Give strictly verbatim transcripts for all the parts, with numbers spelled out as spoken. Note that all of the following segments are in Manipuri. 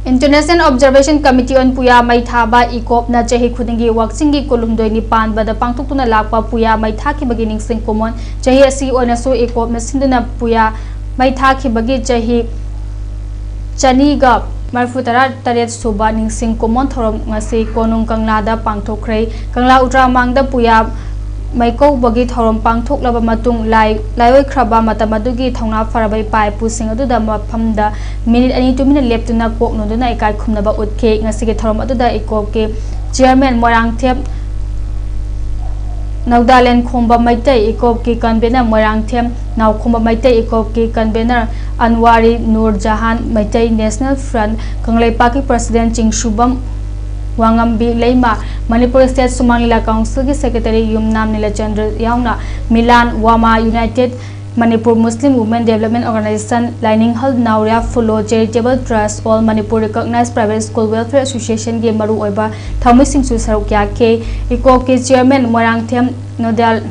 International Observation Committee on ꯄꯨꯌꯥ ꯃꯩ ꯊꯥꯕ, ꯏꯀꯣꯞꯅ ꯆꯍꯤ ꯈꯨꯗꯤꯡꯒꯤ ꯋꯥꯛꯆꯤꯡꯒꯤ ꯀꯨꯟꯍꯨꯝꯗꯣꯏꯅꯤ ꯄꯥꯟꯕꯗ ꯄꯥꯡꯊꯣꯛꯇꯨꯅ ꯂꯥꯛꯄ ꯄꯨꯌꯥ ꯃꯩ ꯊꯥꯈꯤꯕꯒꯤ ꯅꯤꯡꯁꯤꯡ ꯀꯨꯝꯑꯣꯟ꯫ ꯆꯍꯤ ꯑꯁꯤ ꯑꯣꯏꯅꯁꯨ ꯏꯀꯣꯞꯅ ꯁꯤꯟꯗꯨꯅ ꯄꯨꯌꯥ ꯃꯩ ꯊꯥꯈꯤꯕꯒꯤ ꯆꯍꯤ ꯆꯅꯤꯒ ꯃꯔꯤꯐꯨ ꯇꯔꯥ ꯇꯔꯦꯠ ꯁꯨꯕ ꯅꯤꯡꯁꯤꯡ ꯀꯨꯝꯑꯣꯟ ꯊꯧꯔꯝ ꯉꯁꯤ ꯀꯣꯅꯨꯡ ꯀꯪꯂꯥꯗ ꯄꯥꯡꯊꯣꯛꯈ꯭ꯔꯦ꯫ ꯀꯪꯂꯥ ꯎꯇ꯭ꯔꯥꯃꯥꯡꯗ ꯄꯨꯌꯥ ꯃꯩꯀꯧꯕꯒꯤ ꯊꯧꯔꯝ ꯄꯥꯡꯊꯣꯛꯂꯕ ꯃꯇꯨꯡ ꯂꯥꯏ, ꯂꯥꯏꯑꯣꯏꯈ꯭ꯔꯕ ꯃꯇꯝ ꯑꯗꯨꯒꯤ ꯊꯧꯅꯥ ꯐꯔꯕ ꯏꯄꯥ ꯏꯄꯨꯁꯤꯡ ꯑꯗꯨꯗ ꯃꯐꯝꯗ ꯃꯤꯅꯤꯠ ꯑꯅꯤ ꯇꯨꯃꯤꯟꯅ ꯂꯦꯞꯇꯨꯅ ꯀꯣꯛ ꯅꯣꯟꯗꯨꯅ ꯏꯀꯥꯏ ꯈꯨꯝꯅꯕ ꯎꯠꯈꯤ꯫ ꯉꯁꯤꯒꯤ ꯊꯧꯔꯝ ꯑꯗꯨꯗ ꯏꯀꯣꯞꯀꯤ chairman ꯃꯣꯏꯔꯥꯡꯊꯦꯝ ꯅꯧꯗꯥꯂꯦꯟ ꯈꯣꯝꯕ Meitei, ꯏꯀꯣꯞꯀꯤ convener Moirangthem ꯅꯥꯎꯈꯣꯝꯕ Meitei, ꯏꯀꯣꯞꯀꯤ convener ꯑꯟꯋꯥꯔꯤ Nur Jahan Meitei National Front, ꯀꯪꯂꯩꯄꯥꯛꯀꯤ president ꯆꯤꯡꯁꯨꯕꯝ ꯋꯥꯉꯝꯕꯤ ꯂꯩꯃ, ꯃꯅꯤꯄꯨꯔ State ꯁꯨꯃꯥꯡ ꯂꯤꯂꯥ councilꯒꯤ secretary ꯌꯨꯝꯅꯥꯝ ꯅꯤꯂꯆꯟꯗ꯭ꯔ ꯌꯥꯎꯅ ꯃꯤꯂꯥꯟ, ꯋꯥꯃꯥ United, Manipur Muslim Women Development Organization, Laininghal Naoria Phulo Charitable Trust, All Manipur Recognized Private School Welfare Associationꯒꯤ ꯃꯔꯨꯑꯣꯏꯕ ꯊꯧꯃꯤꯁꯤꯡꯁꯨ ꯁꯔꯨꯛ ꯌꯥꯈꯤ꯫ ꯏꯀꯣꯞꯀꯤ chairman ꯃꯣꯏꯔꯥꯡꯊꯦꯝ ꯅꯣꯗꯦꯜ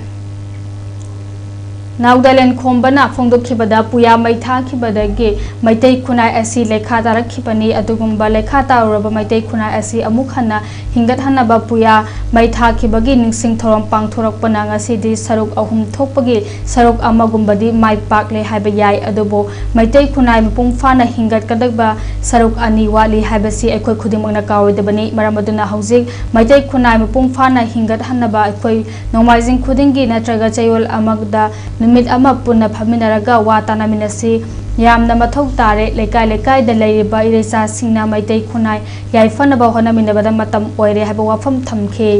ꯅꯥꯎꯗꯥꯂꯦꯟ ꯈꯣꯝꯕꯅ ꯐꯣꯡꯗꯣꯛꯈꯤꯕꯗ, ꯄꯨꯌꯥ ꯃꯩ ꯊꯥꯈꯤꯕꯗꯒꯤ ꯃꯩꯇꯩ ꯈꯨꯟꯅꯥꯏ ꯑꯁꯤ ꯂꯩꯈꯥ ꯇꯥꯔꯛꯈꯤꯕꯅꯤ꯫ ꯑꯗꯨꯒꯨꯝꯕ ꯂꯩꯈꯥ ꯇꯥꯔꯨꯔꯕ ꯃꯩꯇꯩ ꯈꯨꯟꯅꯥꯏ ꯑꯁꯤ ꯑꯃꯨꯛ ꯍꯟꯅ ꯍꯤꯡꯒꯠꯍꯟꯅꯕ ꯄꯨꯌꯥ ꯃꯩ ꯊꯥꯈꯤꯕꯒꯤ ꯅꯤꯡꯁꯤꯡ ꯊꯧꯔꯝ ꯄꯥꯡꯊꯣꯔꯛꯄꯅ ꯉꯁꯤꯗꯤ ꯁꯔꯨꯛ ꯑꯍꯨꯝ ꯊꯣꯛꯄꯒꯤ ꯁꯔꯨꯛ ꯑꯃꯒꯨꯝꯕꯗꯤ ꯃꯥꯏ ꯄꯥꯛꯂꯦ ꯍꯥꯏꯕ ꯌꯥꯏ꯫ ꯑꯗꯨꯕꯨ ꯃꯩꯇꯩ ꯈꯨꯟꯅꯥꯏ ꯃꯄꯨꯡ ꯐꯥꯅ ꯍꯤꯡꯒꯠꯀꯗꯕ ꯁꯔꯨꯛ ꯑꯅꯤ ꯋꯥꯠꯂꯤ ꯍꯥꯏꯕꯁꯤ ꯑꯩꯈꯣꯏ ꯈꯨꯗꯤꯡꯃꯛꯅ ꯀꯥꯎꯔꯣꯏꯗꯕꯅꯤ꯫ ꯃꯔꯝ ꯑꯗꯨꯅ ꯍꯧꯖꯤꯛ ꯃꯩꯇꯩ ꯈꯨꯟꯅꯥꯏ ꯃꯄꯨꯡ ꯐꯥꯅ ꯍꯤꯡꯒꯠꯍꯟꯅꯕ ꯑꯩꯈꯣꯏ ꯅꯣꯡꯃꯥꯏꯖꯤꯡ ꯈꯨꯗꯤꯡꯒꯤ ꯅꯠꯇ꯭ꯔꯒ ꯆꯌꯣꯜ ꯑꯃꯗ ꯅꯨꯃꯤꯠ ꯑꯃ ꯄꯨꯟꯅ ꯐꯝꯃꯤꯟꯅꯔꯒ ꯋꯥ ꯇꯥꯅꯃꯤꯟꯅꯁꯤ꯫ ꯌꯥꯝꯅ ꯃꯊꯧ ꯇꯥꯔꯦ꯫ ꯂꯩꯀꯥꯏ ꯂꯩꯀꯥꯏꯗ ꯂꯩꯔꯤꯕ ꯏꯔꯩꯆꯥꯁꯤꯡꯅ ꯃꯩꯇꯩ ꯈꯨꯟꯅꯥꯏ ꯌꯥꯏꯐꯅꯕ ꯍꯣꯠꯅꯃꯤꯟꯅꯕꯗ ꯃꯇꯝ ꯑꯣꯏꯔꯦ ꯍꯥꯏꯕ ꯋꯥꯐꯝ ꯊꯝꯈꯤ꯫